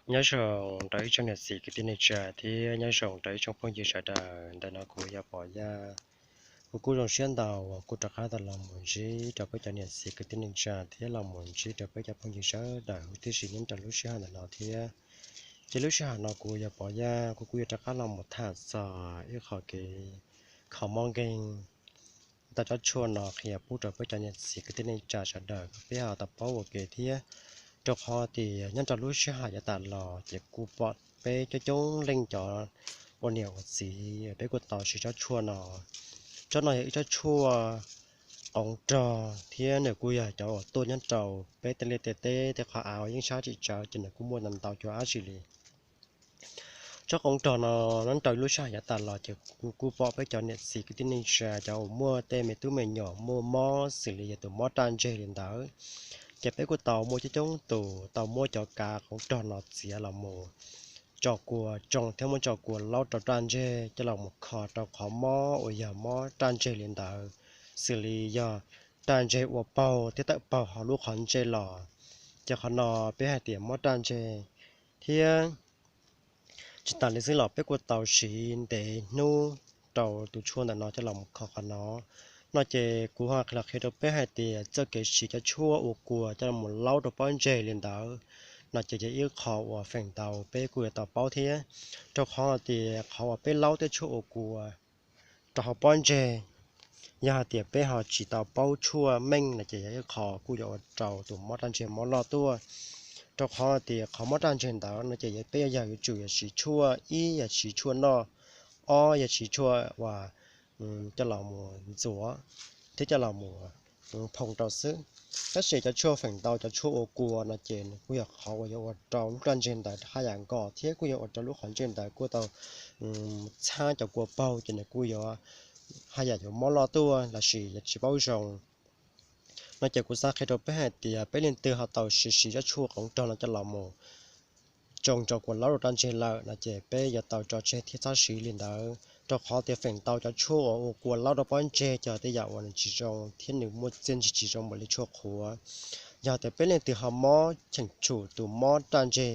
Nyob zoo rau ib tsoom niam txiv kwv tij neej tsa thiab nyob zoo rau ib tsoom phooj ywg sawv daws. Ntawm no kuv yog Pov Yaj. Kuv kuj zoo siab ntau uas kuj rov qab tau los mus ntsib rau peb cov niam txiv kwv tij neej tsa thiab los mus ntsib rau peb cov phooj ywg sawv daws huv tib si nyob rau lub sij hawm ntawm no thiab. Ces lub sij hawm no kuv yog Pov Yaj, kuv kuj yuav rov qab los mus tham txog ib qho kev kho mob nkeeg tau tsob tshuaj no qhia pub rau peb cov niam txiv kwv tij neej tsa sawv daws kom peb ho tau paub ua ke thiab. Rau qhov tias nyob rau lub sij hawm yav tas los ces kuj pom peb coob coob leej cov ua niam ua txiv peb kuj tau siv tsob tshuaj no. Tsob no yog ib tsob tshuaj qoov rog thiab nws kuj yog cov uas tuaj nyob rau peb tej liaj tej teb tej qhov av uas yeej sab tsis tsawv ces nws kuj muaj ntau ntau cov dab tsi li. Tsob qoov rog no nyob rau lub sij hawm yav tas los ces kuv kuj pom peb cov niam txiv kwv tij neej tsa cov uas muaj tej me tub me nyuam muaj mob xws li yog tus mob raj ntseg li ntawd, ces peb kuj tau muaj coob coob tus tau muab cov kav qoov rog no txiav los mus tso kua tsoo thiab muab tso kua laub rau raj ntseg coj los mus kho rau qhov mob uas yog mob raj ntseg li ntawd, xws li yog raj ntseg ua paug thiab tawm paug hauv lub qhov ntsej los. Ces qhov no peb hais tias mob raj ntseg. Thiab tsis tas li xwb los peb kuj tau siv ntev hnub rau tus tshuaj ntawm no coj los mus kho qhov no. No ces kuv ho los qhia rau peb hais tias txoj kev siv cov tshuaj ua kua coj los mus laub rau pob ntseg li ntawd no ces yog ib qho uas feem ntau peb kuj yuav tau paub thiab, rau qhov hais tias qhov uas peb laub tej tshuaj ua kua rau hauv pob ntseg, yog hais tias peb ho tsis tau paub tshuaj meej no ces yog ib qho kuj yuav ua rau tus mob raj ntseg mob loj tuaj. Rau qhov hais tias qhov mob raj ntseg ntawd no ces peb yog yuav tsum yog siv tshuaj, ib yog siv tshuaj noj, ob yog siv tshuaj uas coj los mus ntxuav thiab coj los mus phoo rau xwb. Tab sis cov tshuaj feem ntau cov tshuaj ua kua no ces nws kuj yog qhov uas yuav ua rau lub raj ntseg ntawd haj yam nkos thiab kuj yuav ua rau lub qhov ntsej ntawd kuj tau txhab cov kua paug ces nws kuj yuav haj yam yuav mob loj tuaj lossis yog tsis paub zoo. No ces kuv xav qhia rau peb hais tias peb leej twg ho tau siv siv tsob tshuaj qoov rog no coj los mus tsoo tso kua laub rau raj ntseg lawm no ces peb yuav tau tso tseg thiab txhob siv li ntawd, rau qhov tias feem ntau cov tshuaj uas ua kua laub rau pob ntseg ces tej yam uas nws tsis zoo thiab nws muaj txiaj ntsig tsis zoo npaum li tshuaj qhuav. Yog tias peb leej twg ho mob cheem tsum tus mob raj ntseg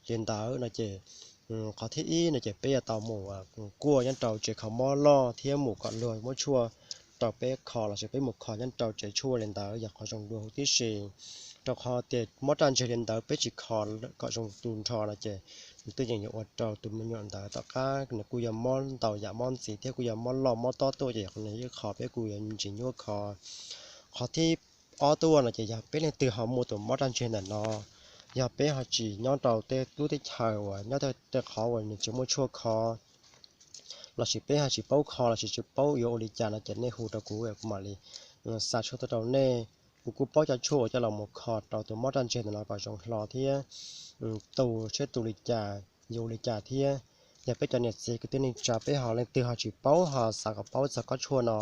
li ntawd no ces qhov thib ib no ces peb yuav tau mus kuaj nyob rau tsev kho mob loj thiab mus kom luag muab tshuaj rau peb kho lossis peb mus kho nyob rau tsev tshuaj li ntawd yog qhov zoo dua huv tib si. Rau qhov tias mob raj ntseg li ntawd peb tsis kho kom zoo tu nrho no ces nws twb yeej yuav ua rau tus me nyuam ntawd tom qab nws kuj yog mob ntau yam mob ntxiv thiab kuj yog mob loj mob tob tuaj ces qhov no ib qho peb kuj yuav tsis nyuaj kho. Qhov thib ob tuaj no ces yog peb leej twg ho muaj tus mob raj ntseg ntawm no, yog peb ho tsis nyob rau tej lub teb chaws uas nyob tej qhov uas nws tsis muaj tshuaj kho lossis peb ho tsis paub kho lossis tsis paub yuav ua li cas no ces nej hu rau kuv, kuv mam li xa tshuaj tuaj rau nej. Kuv kuj paub cov tshuaj uas coj los mus kho rau tus mob raj ntseg ntawm no kom zoo hlo thiab tu seb tu li cas yuav ua li cas thiab. Yog peb cov niam txiv kwv tij neej tsa peb ho leej twg ho tsis paub ho xav kom paub txog kob tshuaj no,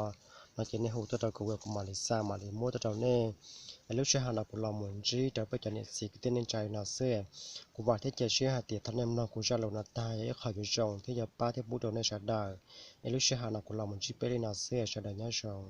no ces nej hu tuaj rau kuv, kuv mam li xa mam li muab tuaj rau nej. Es lub sij hawm no kuv los mus ntsib rau peb cov niam txiv kwv tij neej tsa li no xwb. Kuv vam thiab cia siab hais tias thaum nej mloog kuv zaj lus no tag yog ib qho yuav zoo thiab yuav pab thiab pub rau nej sawv daws. Es lub sij hawm no kuv los mus ntsib peb li no xwb, sawv daws nyob zoo.